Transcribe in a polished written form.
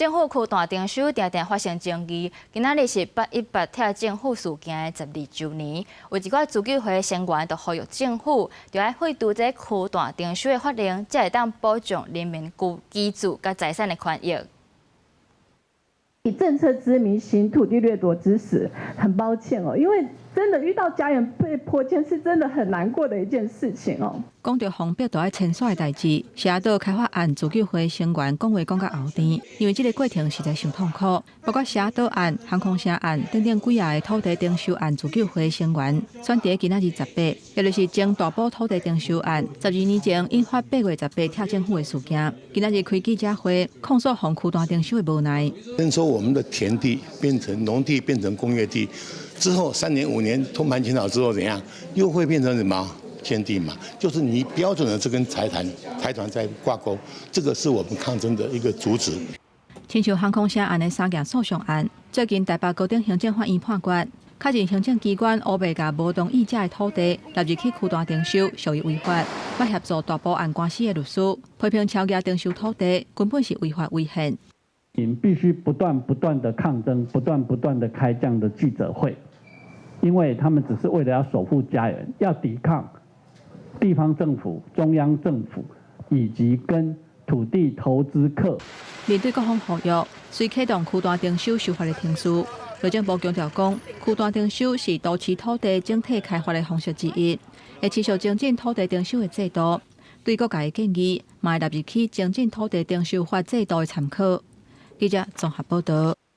政府區段徵收定定發生爭議，今仔日是818拆政府事件的12週年，有一寡自救會成員就呼籲政府，著愛廢除這區段徵收的法令，才會當保障人民居住佮財產的權益。以政策之名行土地掠奪之實，很抱歉哦，因為真的遇到家園被迫遷，是真的很難過的一件事情哦。講著封逼著愛遷徙的代誌，社島開發案自救會成員講話講甲喉甜，因為這个過程實在傷痛苦。包括社島案、航空城案等等幾仔个土地徵收案，自救會成員選佇今仔日18，也就是前大埔土地徵收案，12年前引發8月18拆政府的事件，今仔日開記者會控訴予區段徵收的無奈。徵收我們的田地變成農地，變成工業地之後，3年5年通盤檢討之後，怎樣又會變成什麼？建地嘛，就是你標準的這跟財團在掛鈎，這個是我們抗爭的一個主旨。親像航空城案的三件訴訟案，最近台北高等行政法院判決，確認行政機關烏白共無同意者的土地納入去區段徵收，屬於違法。捌協助大埔案官司的律師批評超額徵收土地根本是違法違憲。你必須不斷不斷的抗爭，不斷不斷的開這樣的記者會，因為他們只是為了要守護家園，要抵抗地方政府、中央政府以及跟土地投資客。面對各方呼籲，遂啟動區段徵收修法的程序。內政部強調講，區段徵收是都市土地整體開發的方式之一，會持續精進土地徵收的制度。對各界的建議，嘛會納入去精進土地徵收法制度的參考。記者綜合報道。